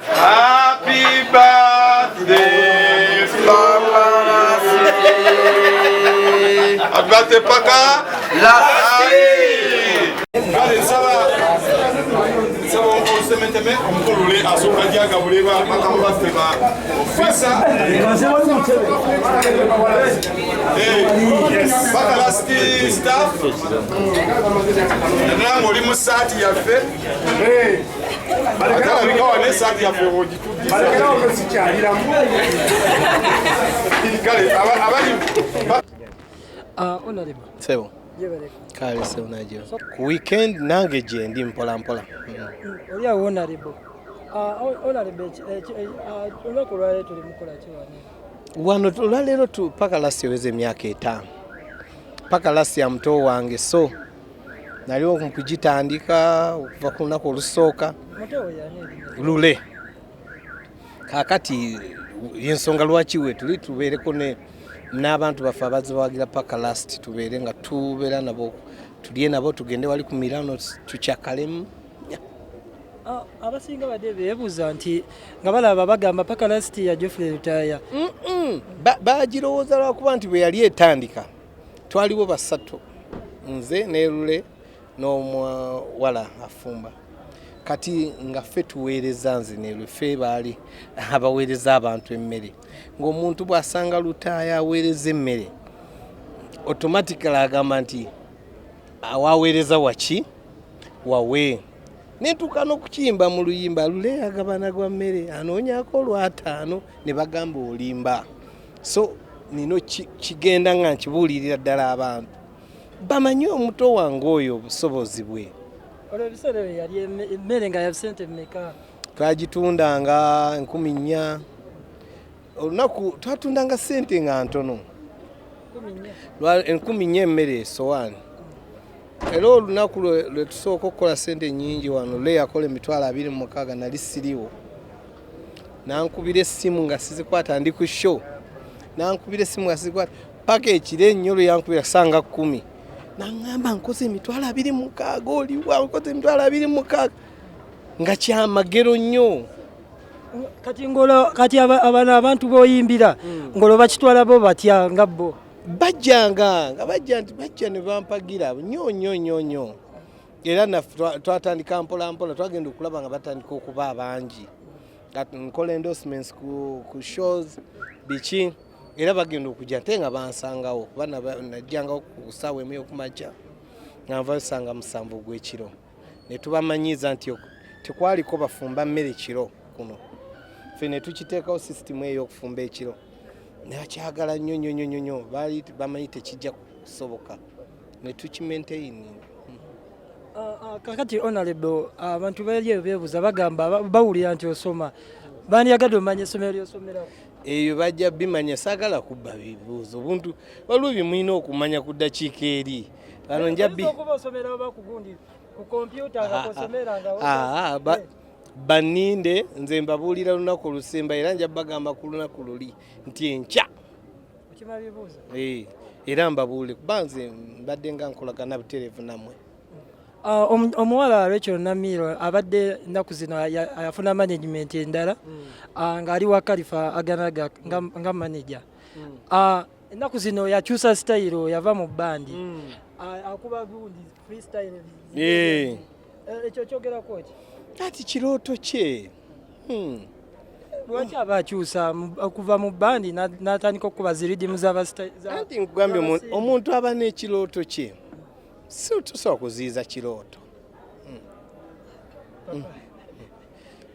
Happy birthday, Paparazzi. Happy birthday, Paka. Last. Kale nsaba nsaba olusementeme omukulu lule asooka gyagabule bakama baffe ba ofisa paka last staff naddala ng'oli mu saati yaffe atalabika wano esaati yaffe wogituddisalekerawo kale abali. Ah, honorable. Sebo. Kale sebo najo. Ku weekend nange gyendi mpola mpola. Oli awo honorable. Ah, honorable, ah, olunaku olwaleero tuli mukola ki wano? Wano olwaleero tu paka last eweza emyaka 5. Paka last ya muto wange, so naliwo mu kugitandika okuva ku lunaku olusooka. Muto we yani erinnya? Lule. Kaakati yensonga lwaki we tuli tubeereko ne n'abantu baffe abazibawagira paka last, tubeere nga tubeera nabo, tulye nabo, tugende wali ku Mirano tukyakalemu. Ah, abasinga badde beebuuza nti nga balaba bagamba paka last ya Geoffrey Lutaaya. Bagirowooza lwakuba nti bwe yali etandika twaliwo basatu, nze ne Lule n'omuwala afumba. Kati nga ffe tuweereza, nze ne Lule ffe baali abaweereza abantu emmere, ng'omuntu bw'asanga Lutaaya aweereza emmere, automatically agamba nti awaweereza waki wawe. Netuuka n'okukiyimba mu luyimba, "Lule agabana gwa mmere anoonyako olwataano," ne bagamba olimba. So nino kigenda nga nkibuulirira ddala abantu bamanye omuto wange oyo obusobozi bwe. Olwo ebiseera ebyo yali emmere nga ya sente mmeka? Twagitundanga 4000 olunaku, twatundanga sente nga ntono. 4000? 4000 emmere esowaani. Era olunaku lwe tusooka okukola sente nyingi wano, le yakola 260,000, nali siriwo. Nankubira essimu nga sizikwata, ndi ku show, nankubira essimu nga sizikwata paka ekiro ennyo. Lwe yankubira sanga 10, naŋŋamba nkoze 26,000, oliwa? Nkoze 26,000, nga kyamagero nnyo. Kati ngolo kati abano abantu boyimbira ngolo bakitwala bo batya nga bo? Bajjanga nga bajja nti bajja ne bampagira nnyo nnyo nnyo nnyo. Era naffe twatandika mpola mpola, twagenda okulaba nga batandika okuba abangi, nga nkola endorsements ku shows biki, era bagenda okujja nte nga bansangawo, kuba najjangawo ku ssaawa 1 y'okumakya nga nva sanga 7 ogw'ekiro, ne tubamanyiiza nti tekwaliko bafumba mmere kiro kuno, ffe ne tukiteekawo sisitimu ey'okufumba ekiro, nebakyagala nnyo nnyo nnyo nnyo nnyo. Baali bamanyi tekijja kusoboka, ne tukimaintaininga. Kakati honorable, abantu bali eyo beebuuza, bagamba bawulira nti osoma, bandyagadde omanya essomero ly'osomerako. Ebyo bajja bimanya, saagala kubba bibuuzo. Obuntu waliwo bye mulina okumanya ku ddakiika eri bano nja bi Oyinza okuba osomera oba ku gundi ku kompyuta nga kosomera nga Ah, banninde, nze mbabuulira lunaku olusemba, era nja bagamba ku lunaku luli nti enkya. Okima bibuuzo. Eh, era mbabuule kuba nze mbadde nga nkolagana butereevu nammwe. Ah, omuwala Rachel Namiro abadde ennaku zino yafuna management endala, ng'ali wa Kalifa Aganaga nga manager. Ah, ennaku zino yakyusa style, yava mu bandi, akuba gundi freestyle. Eh, ekyo kyogerako ki? Kati kirooto kye. Lwaki aba akyusa okuva mu bandi n'atandika okukuba zi riddim? Anti nkugambye, omuntu aba n'ekirooto kye, si tusobola kuziyiza kirooto.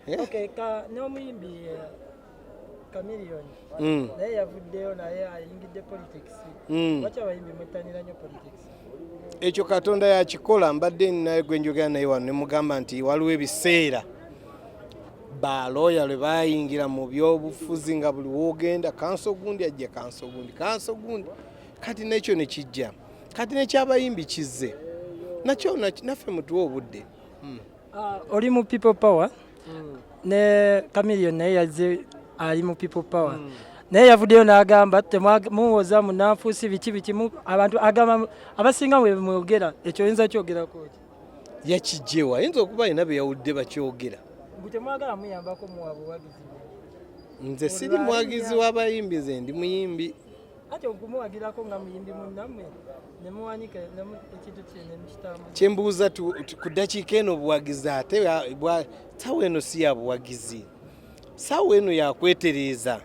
Yeah. Okay, ka n'omuyimbi Chameleone naye yavuddeyo, naye ayingidde politics. Lwaki abayimbi mwettanira nnyo politics? Ekyo Katonda yakikola. Mbadde naye gwe njogera naye wano ne mugamba nti waliwo ebiseera balooya lwe bayingira mu byobufuzi, nga buli woogenda kanso gundi ajja, kanso gundi, kanso gundi. Kati nekyo ne kijja, kati nekyabayimbi kizze nakyo, naffe mutuwe obudde. Ah, oli mu People Power ne Chameleone naye yazze ali mu People Power, naye yavuddeyo n'agamba muwoza munanfuusi biki biki abantu agamba abasinga mwe mwogera. Ekyo oyinza kyogerako ki? Yakijjewa? Ayinza okuba alina be yawulidde bakyogera. Temwagala muyambako muwa buwagizi? Nze siri muwagizi w'abayimbi, nze ndi muyimbi. Ati okumuwagirako nga muyimbi munnammwe nemuwanika ekintu kye nemukitambuza. Kyembuuza ku ddakiika eno obuwagizi ate saawa eno si ya buwagizi, saawa eno yakwetereeza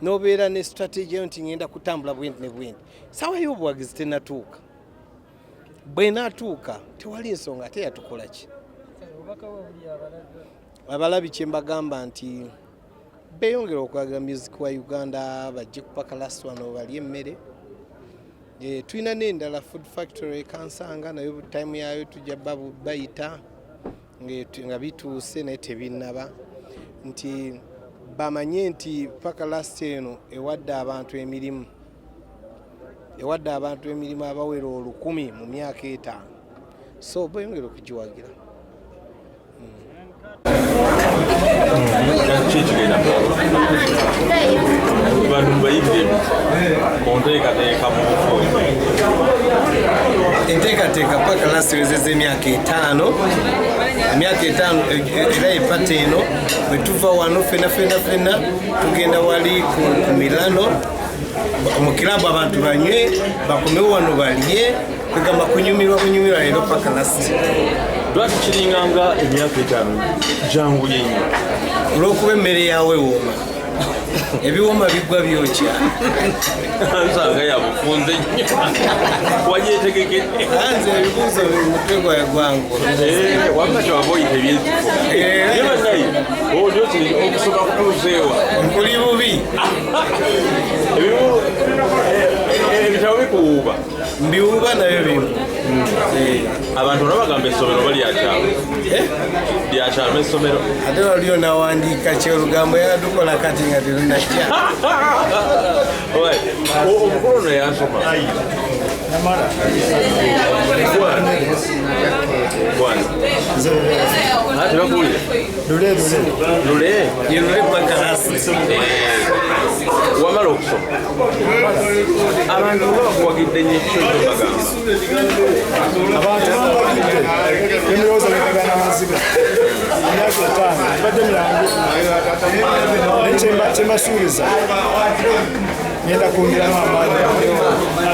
n'obeera ne strategy yo nti ngenda kutambula bwenti ne bwenti. Saawa y'obuwagizi tenatuuka, bwenaatuuka tewali nsonga. Ate yatukola ki? Obubaka bwe buli abalabi? Abalabi kyembagamba nti beeyongera okwagira music wa Uganda, bajje ku Pakalast wano balye emmere. Tulina n'endala, Food Factory Kansanga, nayo time yayo tujja bayita nga bituuse, naye tebinnaba. Nti bamanye nti Pakalast eno ewadde abantu emirimu, ewadde abantu emirimu abawera 1000 mu myaka 5, so beyongera okugiwagira. Ki ekigenda bantu mubayigire ku nteekateeka mu bufuuzi? Enteekateeka Pakalast ewezezza emyaka 5, emyaka 5 era epata eno. Bwe tuva wano fena fena fena tugenda wali ku Milano mu kilabu, abantu banywe, bakomewo wano balye, kwegamba kunyumirwa bunyumirwa leero Pakalast. Lwaki kiringanga emyaka 5 janguye nnyo? Olwokuba emmere yawe ewooma, ebiwooma biggwa byokya. Nsanga yabufunze nnyo, wagyetegekedde. Anze ebibuuzo mutwe gwawe gwangu. Wamma kyewava oyita ebyekifo ye bannaye olyoti okusoma kutuuseewa. Nkuli bubi. Ebitabo bikuwuuba? Mbiwuuba nayo bimu. Abantu ona bagamba essomero balyakyama, lyakyama essomero. Ate waliyo nawandiika ki olugambo yadukola kati nga terunajja. Omukulu ono yansoma. Bwana tebakuwulira. Lule. Ye Lule Pakalast. Wamala okusoma, abantu nga bakuwagidde nnyo, ekyo kyo bagamba. Abantu bambagidde emirowooza begagana amaziga. Emyaka 5 gibadde mirangu, naye kyembasuubiza ngenda kwongeramu amaanyi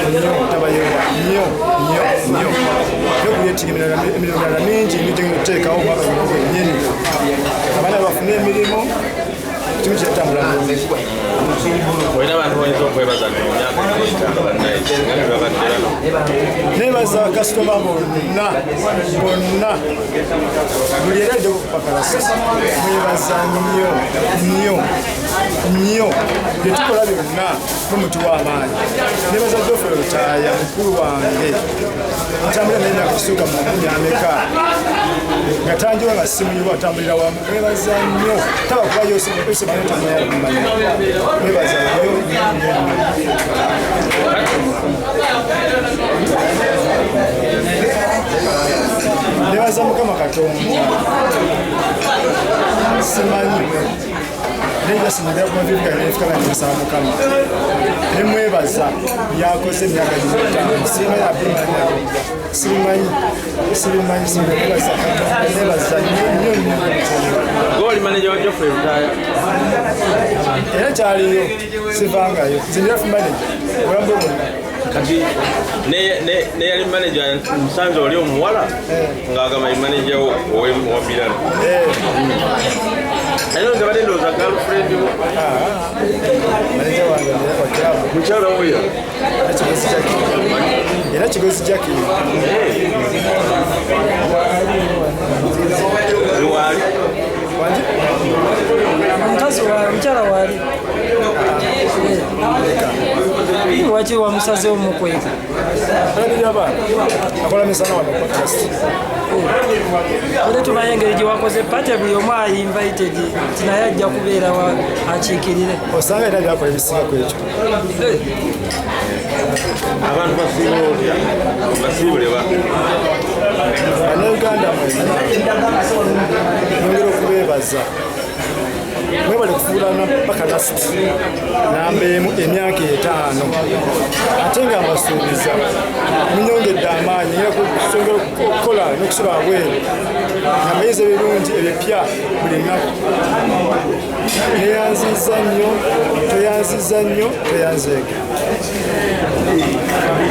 nnyo, tabayewa nnyo nnyo nnyo nokuleetinga emirimu mirala mingi nnyo gyengenda okuteekawo omwaka guno gwennyini, abaana bafune emirimu, kimu kyatambula bulungi. Olina abantu bayinza okwebaza nti mu myaka 5 bannaye nga tebabadde bano? Nebaza bakasitoma bonna bonna, buli era dde Pakalast mwebaza nnyo nnyo nnyo. Byetukola byonna mwe mutuwa amaanyi. Nebaza Geoffrey Lutaaya, mukulu wange, ntambulira naye emyaka kusukka mu nkumi ameka, nga tanjiwa nga simuyiwa, atambulira wamu. Mwebaza nnyo, taba kuba yosemanyi, mwebaza nnyo nnyo nnyo. Nebaza Mukama Katonda, simanyi naye jasinyigira ku mavivi gange nenfuka nga nensaba Mukama nemwebaza byakoze emyaka gino 5. Simanyi abimanyi, sibimanyi, sibimanyi, sibimanyi. Nebaza Katonda, nebaza nnyo nnyo nnyo. Gwe oli maneja wa Geoffrey Lutaaya? Era kyaliyo, sivangayo, nze ndi life manager obulamu bwe bwonna. Kati neyali manager musanze oli omuwala ng'agamba ye manager wo owa Milano, naye nze badde ndowooza girlfriend wo. Manager wange wa club. Mukyala oyo. Era Kigozi Jackie, era Kigozi Jackie. Ziwaali. Wangi. Omukazi wa mukyala waali waki wamusazeewo mukweka? Alabirira abaana, akola misana wano Pakalast. Ate tumanye engeri gye wakoze party, buli omu ali invited nti naye ajja kubeera akiikirire. Osanga era byakola ebisinga ku ekyo. Abantu basiibula otya? Basiibule ba? Bannayuganda mwenna, nyongera okubeebaza, mwebale kufuulana Pakalast namba 1 emyaka 5, ate nga mbasuubiza munyongedde amaanyi, ngenda kusongera okukola n'okusula wabweru. Nga mbayiza ebirungi ebipya buli nnaku. Neyanziza nnyo, toyanziza nnyo, toyanzeege.